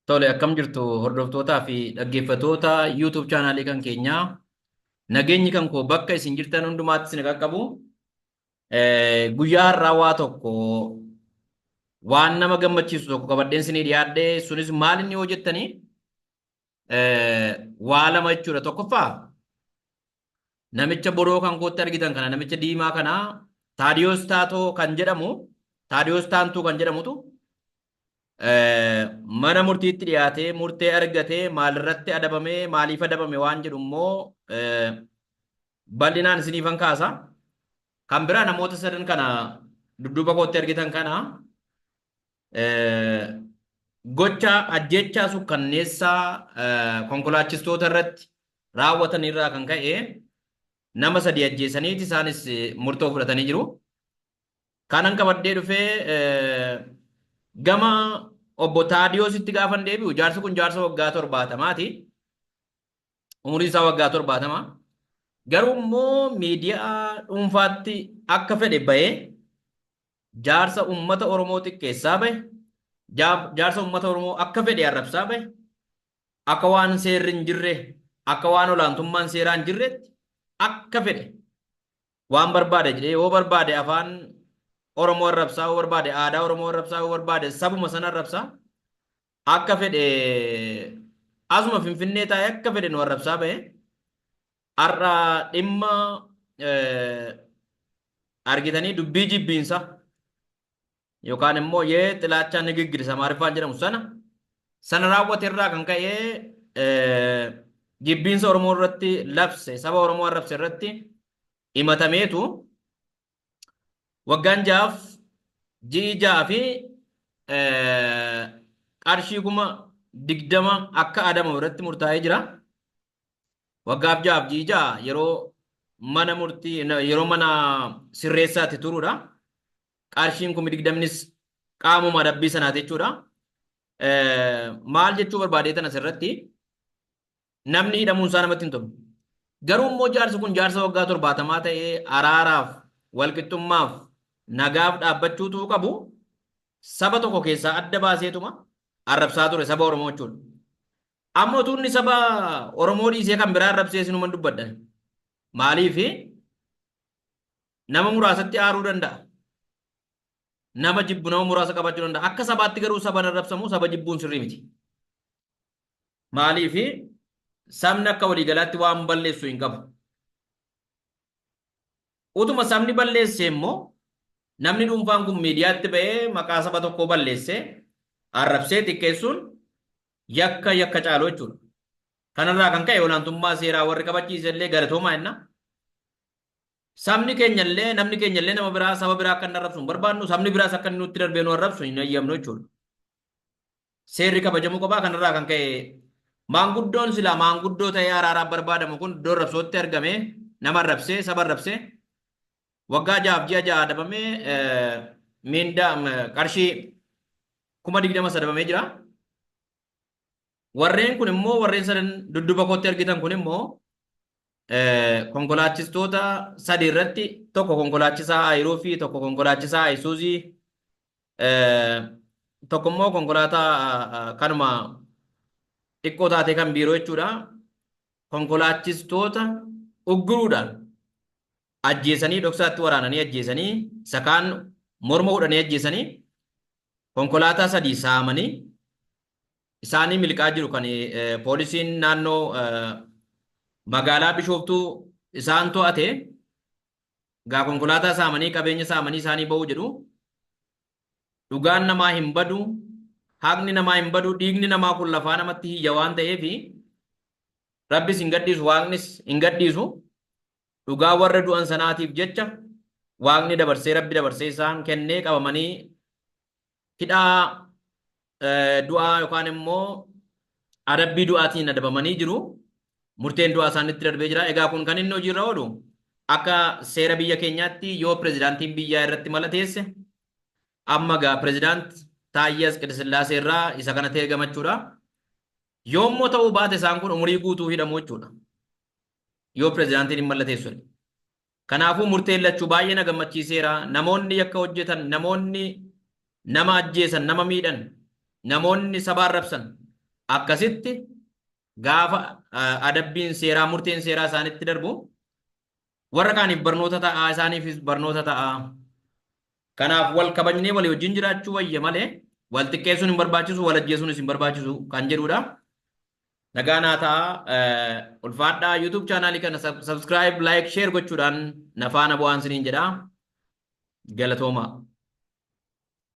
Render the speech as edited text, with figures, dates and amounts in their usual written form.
Tole, akkam jirtu hordoftootaa fi dhaggeeffattoota YouTube chaanaalii kan keenyaa. Nageenyi kan koo bakka isin jirtan hundumaatti isin qaqqabu. Guyyaa har'aa waa tokko waan nama gammachiisu tokko qabadheen isinii dhiyaadhe. Sunis maal inni yoo jettanii, waa lama jechuudha. Tokkoffaa, namicha boroo kan kootti argitan kana, namicha diimaa kana, Taadiyoos Taatoo kan jedhamu, Taadiyoos Taantuu kan jedhamutu mana murtiitti dhiyaatee murtee argatee, maalirratti adabamee, maaliif adabame waan jedhu immoo bal'inaan isiniifan kaasa. Kan biraa, namoota sadan kana dudduuba kootti argitan kana gocha ajjechaa sukkanneessaa konkolaachistoota irratti raawwatan irraa kan ka'e nama sadi ajjeesaniiti isaanis murtoo fudhatanii jiru. Kanan qabadhee dhufee, gama obbo Taadiyoositti gaafan deebi'u, jaarsi kun jaarsa waggaa 70ti. Umuriin isaa waggaa 70. Garuu immoo miidiyaa dhuunfaatti akka fedhe bahee jaarsa uummata Oromoo xiqqeessaa bahe, jaarsa uummata Oromoo akka fedhe arrabsaa bahe, akka waan seerri hin jirre, akka waan olaantummaan seeraa hin jirretti akka fedhe waan barbaade jedhee, yoo barbaade afaan Oromoo arrabsaa, yoo barbaade aadaa Oromoo arrabsaa, yoo barbaade sabuma sana arrabsaa, akka fedhe asuma Finfinnee taa'ee akka fedhe nu arrabsaa bahe. Har'a dhimma argitanii dubbii jibbiinsa yookaan immoo yee xilaachaa nigiggir isa Amaariffaan jedhamu sana sana raawwate irraa kan ka'e, jibbiinsa Oromoo irratti labse, saba Oromoo arrabse irratti himatameetu waggaan 6f ji'i 6 fi qarshii 20,000 akka adabamu irratti murtaa'ee jira. Waggaaf 6f ji'i 6 yeroo mana murtii, yeroo mana sirreessaatti turuudha. Qarshiin 20,000nis qaamuma adabbii sanaati jechuudha. Maal jechuu barbaadeetan asirratti, namni hidhamuun isaa namatti hin tolu. Garuu immoo jaarsi kun jaarsa waggaa 70 ta'ee araaraaf, walqixxummaaf, nagaaf dhaabbachuutu qabu, saba tokko keessaa adda baaseetuma arrabsaa ture saba Oromoo jechuudha. Amma utuu inni saba Oromoo dhiisee kan biraa arrabsee isinuman dubbadha. Maaliif, nama muraasatti aaruu danda'a. Nama jibbu nama muraasa qabaachuu danda'a. Akka sabaatti garuu saba arrabsamu, saba jibbuun sirrii miti. Maaliif, sabni akka waliigalaatti waan balleessu hin qabu. Utuma sabni balleesse immoo namni dhuunfaan kun miidiyaatti ba'ee maqaa saba tokkoo balleessee arrabsee xiqqeessuun yakka yakka caalu jechuudha. Kanarraa kan ka'e olaantummaa seeraa warri kabachiise illee galatoomaa jenna. Sabni keenya illee, namni keenya illee nama biraa, saba biraa akka inni arrabsu hin barbaannu, sabni biraas akka inni nutti darbee nu arrabsu hin hayyamnu jechuudha. Seerri kabajamuu qabaa. Kanarraa kan ka'e maanguddoon silaa maanguddoo ta'ee araaraaf barbaadamu kun iddoo arrabsootti argame nama arrabsee, saba arrabsee, waggaa 6f ji'a 6 adabamee miindaa qarshii 20,000 adabamee jira. Warreen kun immoo, warreen sadan dudduba kootti argitan kun immoo, konkolaachistoota sadi irratti, tokko konkolaachisaa Ayiruu fi tokko konkolaachisaa Ayisuuzii, tokko immoo konkolaataa kanuma xiqqoo taate kan biiroo jechuudha. Konkolaachistoota ugguruudhaan ajjeesanii, dhoksaatti waraananii ajjeesanii, isa kaan morma hudhanii ajjeesanii, konkolaataa sadii saamanii isaanii miliqaa jiru, kan poolisiin naannoo magaalaa Bishooftuu isaan to'ate. Gaa konkolaataa saamanii, qabeenya saamanii isaanii ba'uu jedhu. Dhugaan namaa hin badu, haqni namaa hin badu, dhiigni namaa kun lafaa namatti hiyya waan ta'eef Rabbis hin gadhiisu, Waaqnis hin gadhiisu. Dhugaa warra du'an sanaatiif jecha Waaqni dabarsee, Rabbi dabarsee isaan kennee qabamanii hidhaa du'aa yookaan immoo adabbii du'aatiin adabamanii jiru. Murteen du'aa isaanitti darbee jira. Egaa kun kan inni hojiirra oolu akka seera biyya keenyaatti yoo pirezidaantiin biyyaa irratti malateesse, amma egaa pirezidaant Taayyee Asqidasillaasee irraa isa kanatti eegamachuudha. Yoo immoo ta'uu baate isaan kun umurii guutuu hidhamu jechuudha. Yoo pirezidaantiin hin mallateessu. Kanaafuu murteen lachuu baay'ee na gammachiiseera. Namoonni yakka hojjetan, namoonni nama ajjeesan, nama miidhan, namoonni saba arrabsan Akkasitti gaafa adabbiin seeraa, murteen seeraa isaanitti darbu, warra kaaniif barnoota ta'a, isaaniifis barnoota ta'a. Kanaaf wal kabajnee walii wajjin jiraachuu wayya malee wal xiqqeessuun hin barbaachisu, wal ajjeesuunis hin barbaachisu kan jedhudha. Nagaa naa ta'a. Ulfaadhaa. YouTube chaanaalii kana subscribe, like, share gochuudhaan na faana bu'aan isiniin jedha. Galatooma.